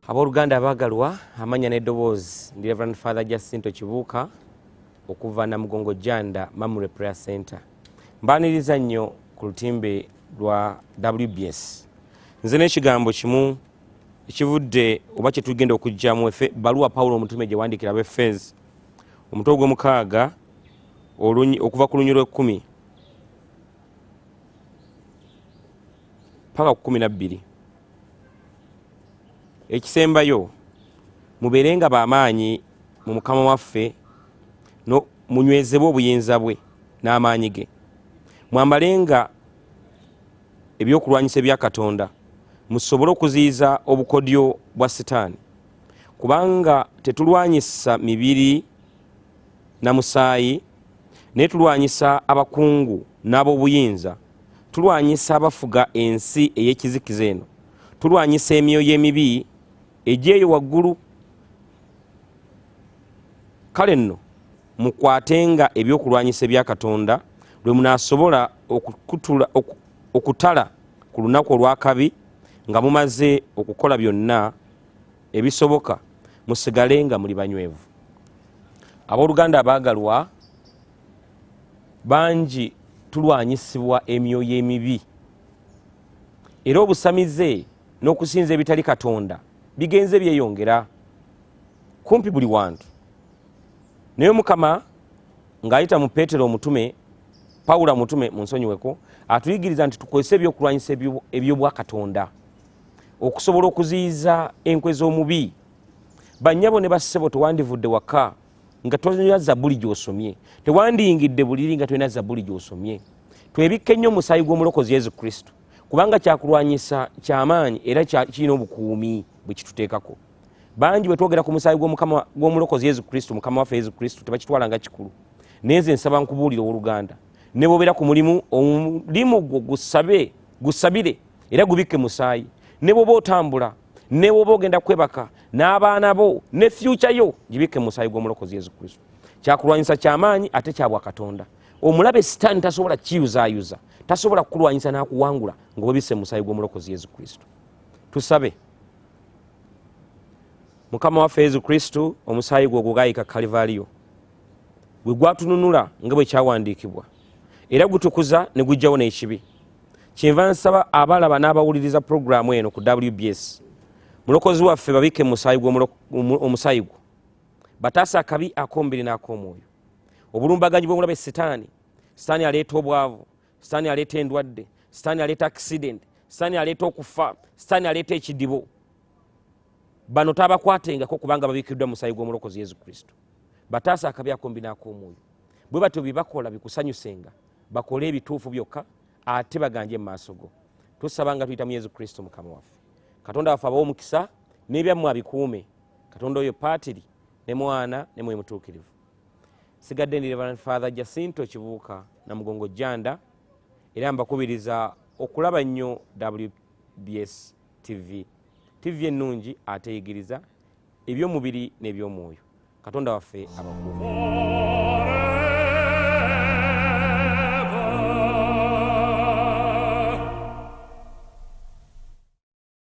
Abooluganda abaagalwa, amanya n'eddoboozi ndi Reverend Father Jacinto Kibuuka okuva Namugongo Janda Mamre Prayer Center. Mbaaniriza nnyo ku lutimbe lwa WBS. Nze n'ekigambo kimu ekivudde oba kye tugenda okuggyamu efe baluwa Pawulo omutume gye wandiikira ab'Efeesi omutwe ogw'omukaaga okuva ku lunyi lw'ekkumi paka ku 12. Ekisembayo, mubeerenga b'amaanyi mu Mukama waffe, munywezebwe obuyinza bwe n'amaanyi ge. Mwambalenga ebyokulwanyisa ebya Katonda, musobole okuziyiza obukodyo bwa Sitaani. Kubanga tetulwanyisa mibiri na musaayi, naye tulwanyisa abakungu n'ab'obuyinza, tulwanyisa abafuga ensi ey'ekizikiza eno, tulwanyisa emyoyo emibi egyeyo waggulu. Kale nno mukwatenga ebyokulwanyisa ebya Katonda, lwe munaasobola okutala ku lunaku olw'akabi, nga mumaze okukola byonna ebisoboka, musigale nga muli banywevu. Abooluganda abaagalwa, bangi tulwanyisibwa emyoyo emibi, era obusamize n'okusinza ebitali Katonda bigenze byeyongera kumpi buli wantu. Naye Omukama ng'ayita mu Peetero omutume, Pawulo omutume munsonyiweko, atuyigiriza nti tukozese ebyokulwanyisa eby'obwakatonda okusobola okuziyiza enkwe z'omubi. Bannyabo ne bassebo, tewandivudde waka nga tolina zabbuli gy'osomye, tewandiyingidde buliri nga tolina zabbuli gy'osomye. Twebikke nnyo omusaayi gw'omulokozi Yesu Kristo, kubanga kyakulwanyisa kyamaanyi era kirina obukuumi bwe kituteekako. Bangi bwe twogera ku musaayi gw'omulokozi Yesu Kristo, Mukama waffe Yesu Kristo, tebakitwala nga kikulu. Naye nze nsaba nkubuulire owooluganda, ne bw'obeera ku mulimu, omulimu gwo gusabire era gubikke musaayi. Ne bw'oba otambula, ne bw'oba ogenda kwebaka, n'abaana bo ne fyuca yo gibikke musaayi gw'omulokozi Yesu Kristo. Kyakulwanyisa kyamaanyi ate kya bwakatonda. Omulabe Sitaani tasobola kiyuzaayuza, tasobola kukulwanyisa n'akuwangula ng'obisse musaayi gw'omulokozi Yesu Kristo. Tusabe. Mukama waffe Yesu Kristo, omusaayi gwo ogwayika Kalivaliyo gwe gwatununula nga bwe kyawandiikibwa, era gutukuza ne gujjawo n'ekibi. Kyenva nsaba abalaba n'abawuliriza pulogulaamu eno ku WBS, mulokozi waffe babikke musaayi omusaayi gwo, bataasa akabi ak'omubiri n'ak'omwoyo. Obulumbaganyi bw'omulabe Sitaani, Sitaani aleeta obwavu, Sitaani aleeta endwadde, Sitaani aleeta accident, Sitaani aleeta okufa, Sitaani aleeta ekidibo. Bano tabakwatengako kubanga babikiddwa musaayi gw'omulokozi Yesu Kristo. Bataasa akabi ak'omubiri n'ak'omwoyo. Bwe batyo bye bakola bikusanyusenga, bakole ebituufu byokka ate baganje mu maaso go. Tusaba nga tuyita mu Yesu Kristo Mukama waffe. Katonda waffe abawe omukisa n'ebyammwe abikuume. Katonda oyo Paatiri ne Mwana ne Mwoyo Mutuukirivu. Sigadde ndi Reverend Father Jacinto Kibuuka Namugongo Janda, era mbakubiriza okulaba nnyo WBS TV. TV ennungi ate eyigiriza eby'omubiri n'eby'omwoyo. Katonda waffe abakuume.